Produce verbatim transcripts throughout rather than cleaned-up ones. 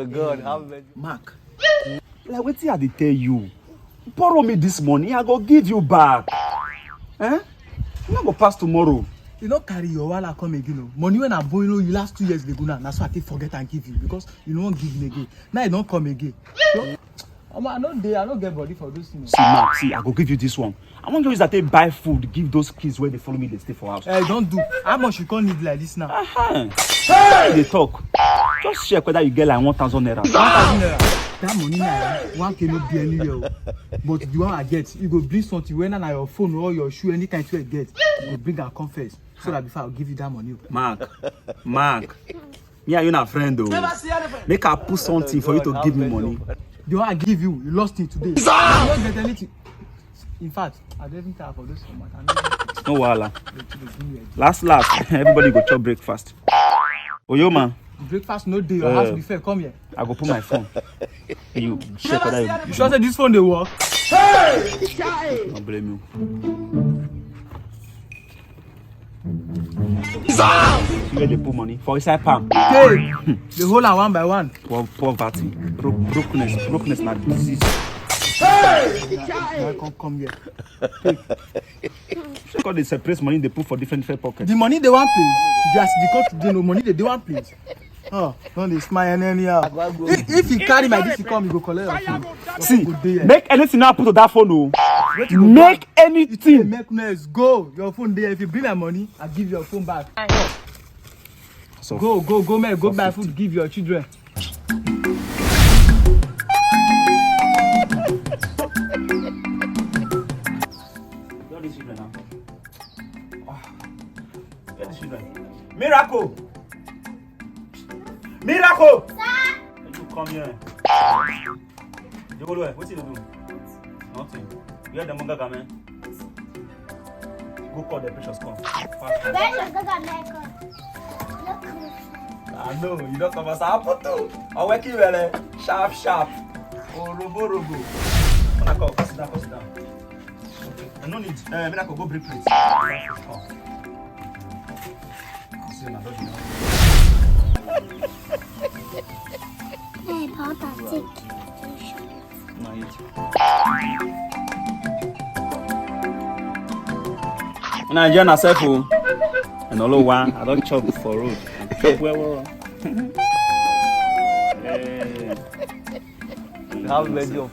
God, how many? Mark, like wetin I dey tell you, borrow me this money, I go give you back. Eh? You no go pass tomorrow. You no carry your wahala come again o. Money wey I borrow you last two years dey go now, na so I take forget and give you because you no wan give me again. Now you don come again. So, omo, I no dey, I no get body for those things. See, Mark, see, I go give you this one. I wan use that take buy food, give those kids wey dey follow me, dey stay for house. Eh, don't do. How much you come need like this now? Aha. Hey! You dey talk. Just check whether you get like one thousand naira. One thousand naira. That money now, one K no be anywhere o. But the one I get, you go bring something, whether na your phone or your shoe, any kind wey you get, you go bring am come first. So that before I give you that money. Mark, Mark, me and you na friend o. Make I put something for you to give me money. The one I give you, you lost it today. You no get anything. In fact, I don't even care for this one. No wahala. Last, last, everybody go chop breakfast. Oyoma. Breakfast no dey your house before. Come here. I go put my phone. You check whether you. You sure say this phone dey work? Don't blame you. See where they put money for inside palm. Hey, they hold am one by one. Poor, poverty, bro-, brokenness, brokenness na disease. Hey, come, come here. Check all the separate money they put for different, different pockets. The money dey one place. Just the country, they know money dey dey one place. Oh, don't dey smile anyhow. If, if you carry my this, you come, you go collect your phone. See, make anything now put to that phone o. Make anything. Make noise. Go. Your phone there. If you bring my money, I give your phone back. So go, go, go, man. Go buy food, give your children. Where are the children now? Ah. Where are the children? Miracle! Miracle! Sir! Make you come here. Jogolo, eh, wetin you dey do? Nothing. You hear dem gaga, man? Go call the precious come. Fast, fast. Precious gaga, man, come. Look. I know, you don't come as a putu. I work you well, eh? Sharp, sharp. Oh, robo, robo. Come, come, sit down, come, sit down. I no need. Eh, make I go bring plate. Come. See una dodgy now. Hey, Papa, take. Na enjoy yourself o. And all one, I don chop for road. Chop well well. Hey. How many of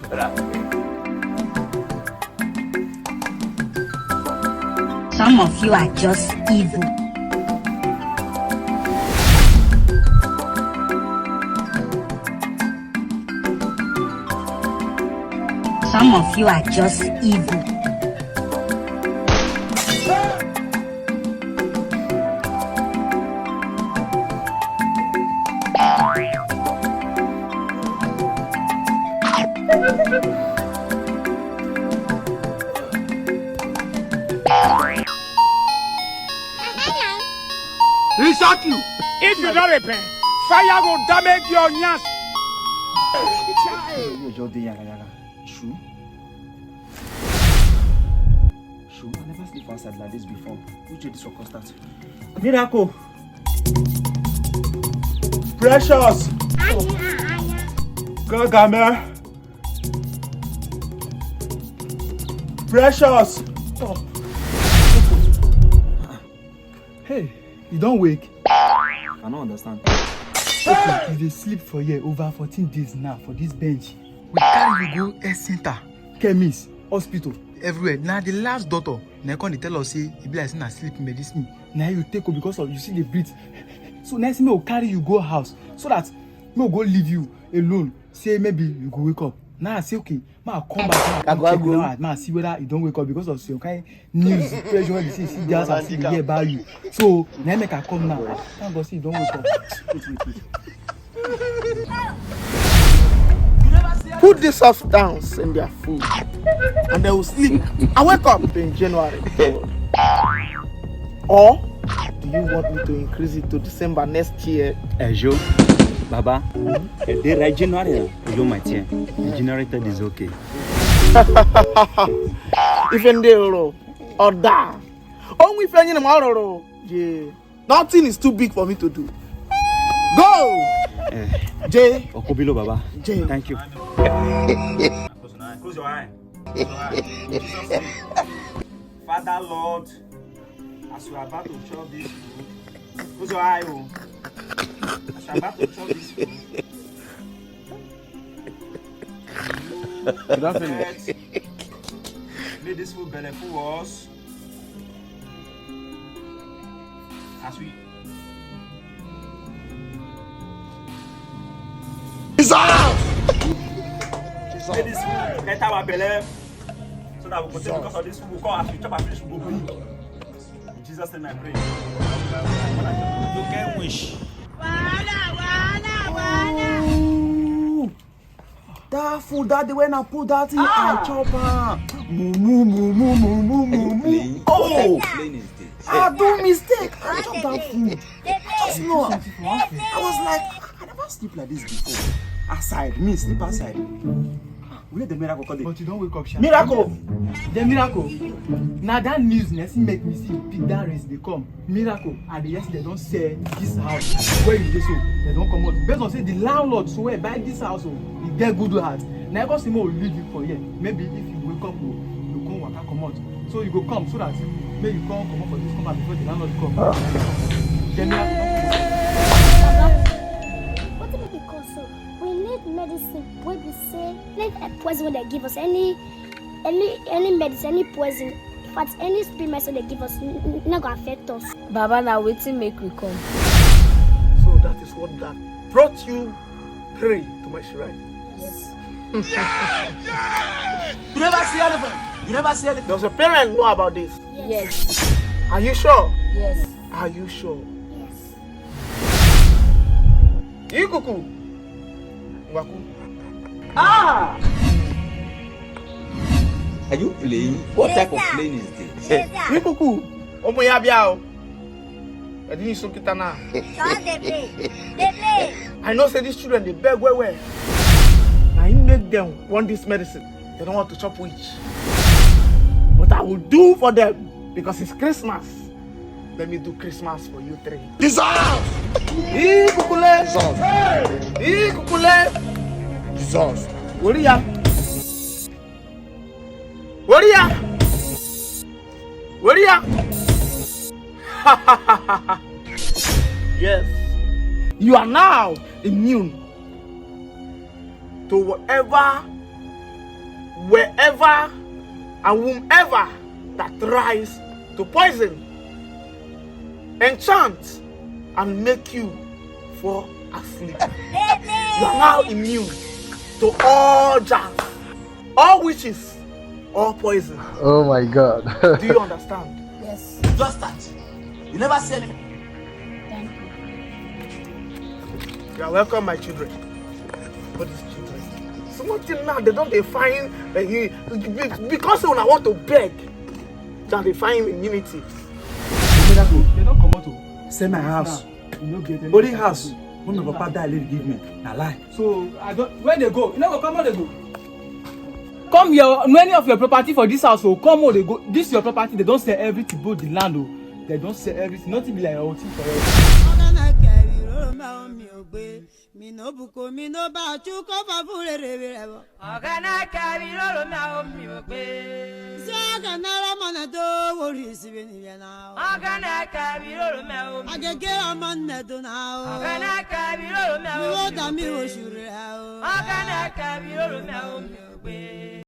Some of you are just evil. Some of you are just evil. Reset you. If you don't repent, fire go damage your nyash. You just dey yaga yaga. True. True. I never sleep outside like this before. Which way this one come start? Miracle. Precious. Gargamel. Precious. Oh. Hey, you don wake? I no understand. Okay, you dey sleep for here over fourteen days now for this bench. We carry you go health center, chemist, hospital, everywhere. Na the last doctor na come dey tell us say e be like say na sleep medicine na you take o, because of you see dey breathe. So na say make we carry you go house so that make we go leave you alone. Say maybe you go wake up. Now I say okay, ma come back. Ma come check now. Ma see whether you don wake up because of some kind news pressure wey be say you see dey house and see dey hear about you. So na make I come now. Thank God say you don wake up. Wait, wait, wait. Put this soft downs in their food and they will sleep and wake up in January. Or do you want me to increase it to December next year? Ejo, Baba, a day right January. Ejo, my dear. January third is okay. Ife ndị rụrụ ọda. Onwe ife nyere m ọ rụrụ. Yeah. Nothing is too big for me to do. Go! J. Okobilo Baba. J. Thank you. Close your eye. Close your eye. In Jesus' name. Father Lord, as you are about to chop this food, close your eye, oh. As you are about to chop this food, you don't finish. Make this food belle full us. As we Jesus! Make this food enter our belle, so that we go take, because of this food, we come, as we chop and finish, we go bring. In Jesus' name I pray. You get wish. Wahala, wahala, wahala. Ooh. That food, that day when I put that thing, I chop am. Mumu, mumu, mumu, mumu, mumu. Oh! What kind of plane is this? I do mistake. I chop that food. Just know. I was like, "Ah, I never sleep like this before." Aside, me sleep aside. Where the miracle come dey? But you don wake up sha. Miracle! The miracle. Na that news na still make me see pick that race dey come. Miracle, I dey hear say dem don sell this house wey you dey so. Dem don comot. Based on say the landlord so wey buy this house o, e get good heart. Na because say make we leave you for here. Maybe if you wake up o, you come waka comot. So you go come so that make you come comot for this compound before the landlord come. Then miracle. Wetin make you come so? We need medicine wey be say, like, eh, poison wey dem give us, any, any, any medicine, any poison, in fact, any spirit medicine dem give us, n-, n-, e no go affect us. Baba, na wetin make we come. So that is what that brought you three to my shrine. Yes. You never see anything. You never see anything. Does your parent know about this? Yes. Are you sure? Yes. Are you sure? Yes. Ikuku. Ngwaku. Ah! Are you playing? What type of plane is this? Ikuku. Omo ya bia o. I didn't so kita na. Just dey play. Dey play. I know say these children dey beg well well. Na him make them want this medicine. They don't want to chop witch. But I will do for them because it's Christmas. Let me do Christmas for you three. Jesus! Ikukule! Jesus! Ikukule! Jesus! Woriya! Woriya! Woriya! Yes. You are now immune to whatever, wherever, and whomever that tries to poison, enchant, and make you fall asleep. You are now immune to all jams, all witches, all poison. Oh my God. Do you understand? Yes. Just that. You never see any. Thank you. You are welcome, my children. All these children. Small thing now, they don't define, uh, because when I want to beg, they define immunity. They don't come out to sell my house. Only house wey my papa die leave give me, na lie. So I don't, where they go? You never come out they go. Come here, no any of your property for this house, so come on they go. This your property, they don't sell everything, both the land, oh. They don't sell everything, nothing be like your thing for you. Ọgana kẹbi ló máa ń mi ò gbé. Mi no buko, mi no ba chuko fa fure re re re bo. Ọgana kẹbi ló máa ń mi ò gbé. Sọ́kà náírà mọ̀nà tó wọlé síbi níbẹ̀ náà. Ọgana kẹbi ló máa ń mi. Agẹgẹ ọmọ nà tó náà. Ọgana kẹbi ló máa ń mi ò gbé. Mi ò dá mi oṣù rẹ̀ o. Ọgana kẹbi ló máa ń mi ò gbé.